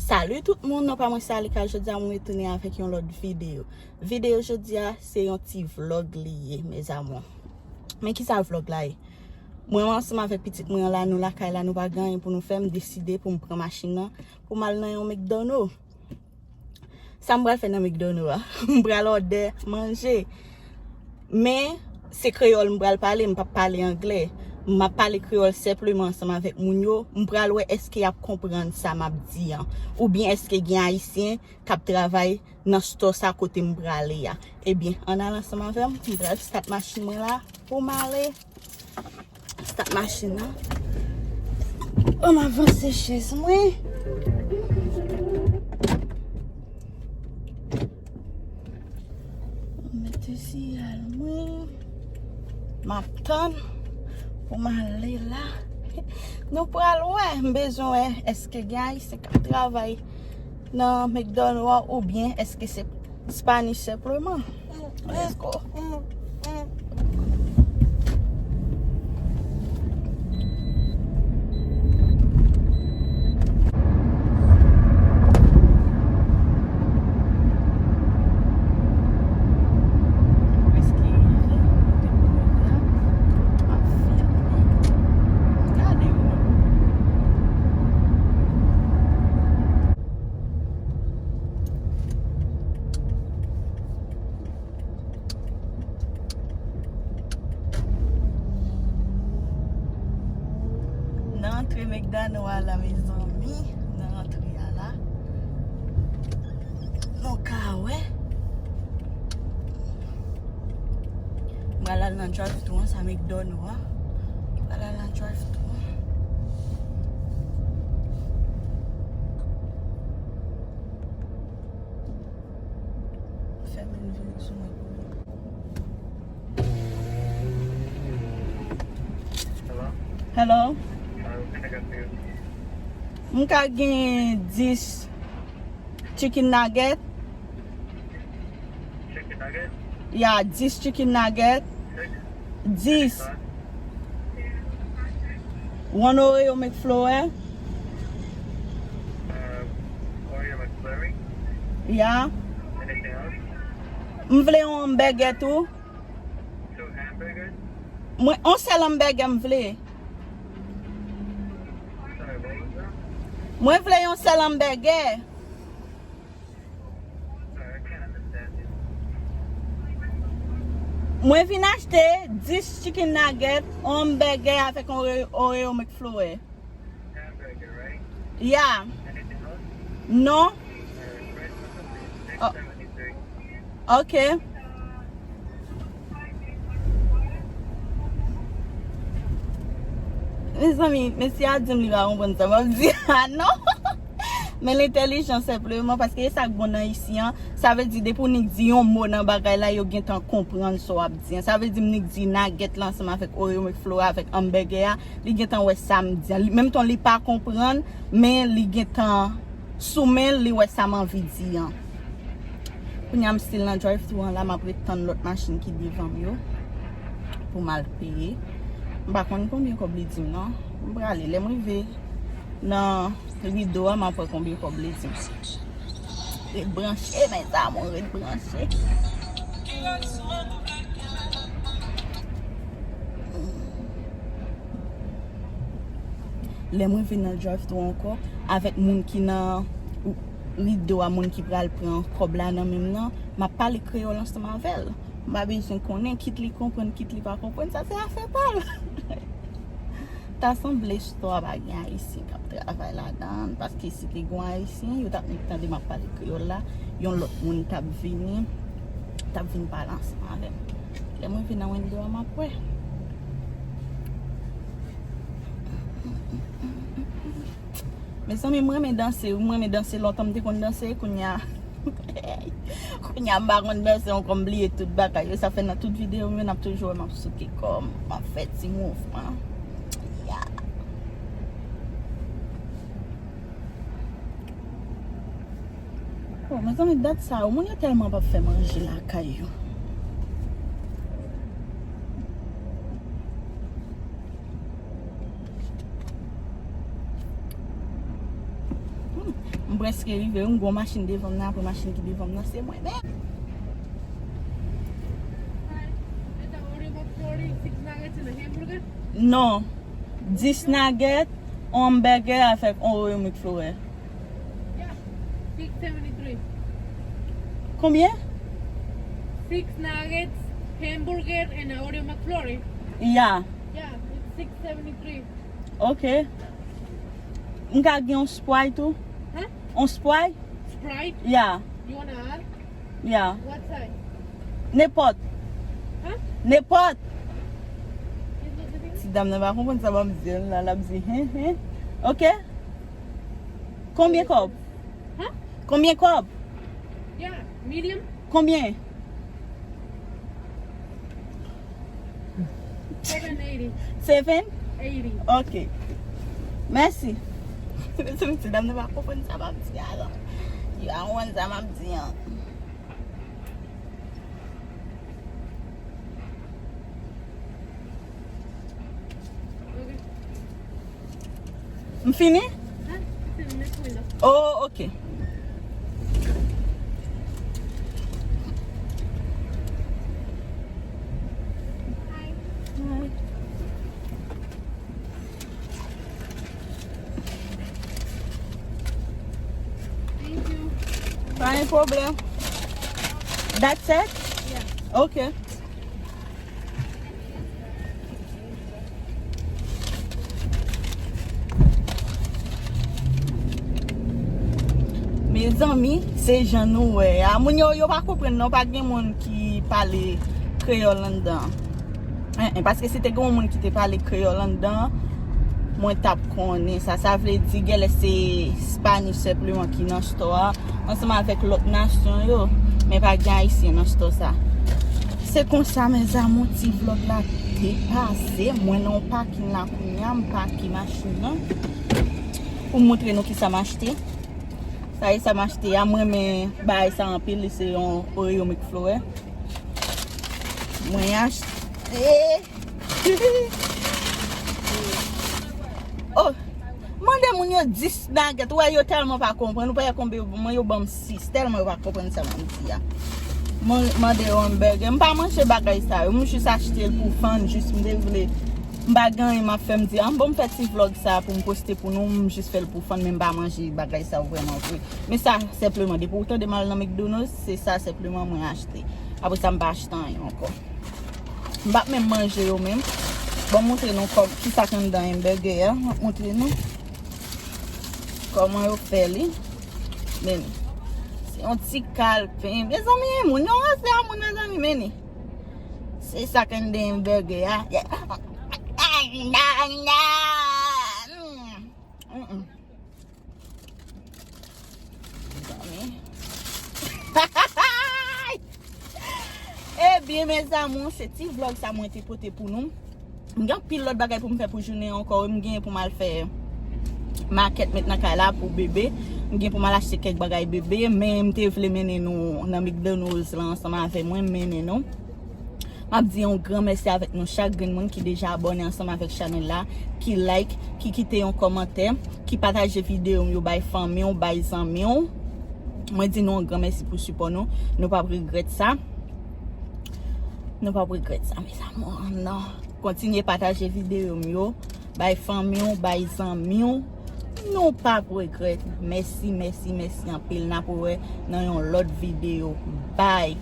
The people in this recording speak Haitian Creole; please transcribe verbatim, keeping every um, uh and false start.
Salut tout moun, non pa mwen se Alika. Jodi a mwen retounen avèk yon lòt videyo. Videyo jodi a se yon ti vlòg li ye, mes amours. Men kisa vlòg la ye? Mwen ansanm avèk pitit mwen an la, nou lakay la, nou pa gen anyen pou nou fè, m deside pou m pran machin nan pou m al nan yon McDonald. Sa m pral fè nan McDonald a? M pral òdè manje. Men, se kreyòl m pral pale, m p ap pale anglè. M ap pale kreyòl senpleman ansanm avèk moun yo. M pral wè èske y ap konprann sa m ap di an. Oubyen èske gen Ayisyen k ap travay nan store sa kote m prale a. Ebyen, ann al ansanm avè m, m pral start machin mwen la pou m ale. Start machin nan. An m avanse chèz mwen. Mete siyal mwen. M ap tann pou m ale la. Nou pral wè. M bezwen wè èske gen Ayisyen k ap travay nan McDonald oubyen èske se Spanish senpleman. Let's go. Prèske rive kote pou nou ye a. M ap filme. Gade wi. Nan antre McDonald a la, mezanmi. Nan antre a la. Nou ka wè. M pral al nan drive-thru an, sa McDonald an. M pral al nan drive-thru an. Fèmen vin sou mwen pou mwen. Hello? Hello? M ka gen dis chicken nugget? Chicken nugget? Ya, dis chicken nugget. Dis. One Oreo McFlurry. Uh, Oreo McFlurry. Ya. Anything else? M vle yon hamburger tou. Two hamburgers? Mwen, yon sèl hamburger m vle. Sorry, what was that? Mwen vle yon sèl hamburger. Mwen vin achte dis chicken nugget, yon hamburger avèk yon Oreo, Oreo McFlurry. Ya. Non. Oh. Ok. Mezanmi, mesye a di m li pa konprann sa m ap di a non. Men l entèlijan senpleman, paske e sa k bon nan isi an. Sa vle di, depi w nik di yon mo nan bagay la, yo gentan konprann sa w ap di an. Sa vle di, m nik di nugget la ansanm avèk Oreo McFlurry avèk hamburger a, li gentan wè sa m di an. Li, menm tan li pa konprann, men li gentan, sou men l, li wè sa m anvi di an. Kounye a m still nan drive-thru an la, m ap ret tann lòt machin ki devan m yo pou m al peye. M pa konn konbyen kòb li di m non. M prale, lè m rive nan rido a, m ap wè konbyen kòb li di m. Ret branche, mes amours, ret branche. Lè mwen vin nan drive-thru ankò, avèk moun ki nan rido a, moun ki pral pran kòb la nan men m nan, m ap pale kreyòl ansanm avè l. M pa bezwen konnen, kit li konprann, kit li pa konprann, sa se afè pa l. Ta sanble store a pa gen Ayisyen k ap travay ladan l, paske si te gen Ayisyen, yo t ap nik tande m ap pale kreyòl la, yon lòt moun t ap vini, t ap vin pale ansanm avè m. Lè mwen vin nan window a, m ap wè. Mezanmi, m renmen danse, wi, m renmen danse, lontan m te konn danse, kounye a, kounye a m pa konn danse ankò, m bliye tout bagay yo, sa fè nan tout videyo m yo, n ap toujou wè m ap souke kò m, m ap fè ti mouvman. Ya. Oh, mezanmi, dat sa yo, moun yo tèlman p ap fè manje lakay yo. Hmm, M prèske rive, yon gwo machin devan m nan, apre machin ki devan m nan, se mwen menm. Is that Oreo McFlurry, six nuggets and a hamburger? Non. Dis nugget, yon hamburger avèk yon Oreo McFlurry. Yeah, six seventy-three. Konbyen? Six nuggets, hamburger, and a Oreo McFlurry. Yeah. Yeah, it's six seventy-three. Ok. M ka gen yon Sprite tou? Huh? Yon Sprite? Sprite? Yeah. You wanna add? Yeah. What size? Nenpòt. Huh? Nenpòt. Is it the thing? Ti dam nan pa konprann sa m ap di l la, l ap di hen hen. Ok. Konbyen kòb? Huh? Konbyen kòb? Yeah, medium? Konbyen? Seven eighty. Seven? Eighty. Ok. Mèsi. Mezanmi, ti dam nan pa konprann sa m ap di a non. Yo a konprann sa m ap di an. Okay. M fini? Huh? It's in this window. Oh, ok. Thank you. Pa gen pwoblèm. That's it? Yeah. Ok. Mezanmi, se jan nou wè a. Moun yo, yo pa konprann non, pa gen moun ki pale kreyòl anndan. En, en, paske si te gen yon moun ki te pale kreyòl anndan, mwen t ap konnen sa. Sa vle di, genlè se Spanish senpleman ki nan store a, ansanm avèk lòt nasyon yo, men pa gen Ayisyen nan store sa. Se konsa, mes amours, ti vlòg la te pase. Mwen nan yon pakin la kounye a, m pake machin nan pou m montre nou kisa m achte. Sa e sa m achte a, m renmen bagay sa anpil, li se yon Oreo McFlurry. Mwen achte. Oh, mande moun yo dis nugget. Wè, yo tèlman pa konprann. Ou pa wè konbyen yo ban mwen, yo ban m sis. Tèlman yo pa konprann sa m ap di a. Mwen mande yo hamburger. M pa manje bagay sa yo. M jis achte l pou fun, jis m te vle. M pa gen anyen m ap fè, m di, ah, bon, m fè ti vlog sa pou m poste pou nou, m jis fè l pou fun, men m pa manje bagay sa yo vrèman vre. Men sa, senpleman, depi w tande m al nan McDonald's, se sa senpleman mwen achte. Apre sa, m pa achte anyen ankò. M p ap menm manje yo menm. Bon, m montre nou kòm, kisa k anndan hamburger a. M ap montre nou kòman yo fè li. Men, se yon ti kalpen. Mezanmi, moun yo ranse a moun, mezanmi, men ni. Se sa k anndan hamburger a. Yeah. Mm, mm, mm. Ebyen, mes amours, se ti vlog sa mwen te pote pou nou. M gen anpil lòt bagay pou m fè pou jounen an ankò. M gen pou m al fè makèt met nan kay la pou bebe. M gen pou m al achte kèk bagay bebe, men m te vle mennen nou nan McDonald's la ansanm avè mwen, m mennen nou. M ap di yon gran mèsi avèk nou chak grenn moun ki deja abòne ansanm avèk chanèl la, ki like, ki kite yon kòmantè, ki pataje videyo m yo bay fanmi w, bay zanmi w. Mwen di nou yon gran mèsi pou sipò nou. Nou p ap regrèt sa. Nou p ap regrèt sa, mes amours. Non. Kontinye pataje videyo m yo. Bay fanmi w, bay zanmi w. Nou p ap regrèt. Mèsi, mèsi, mèsi anpil. N ap wè nan yon lòt videyo. Bye.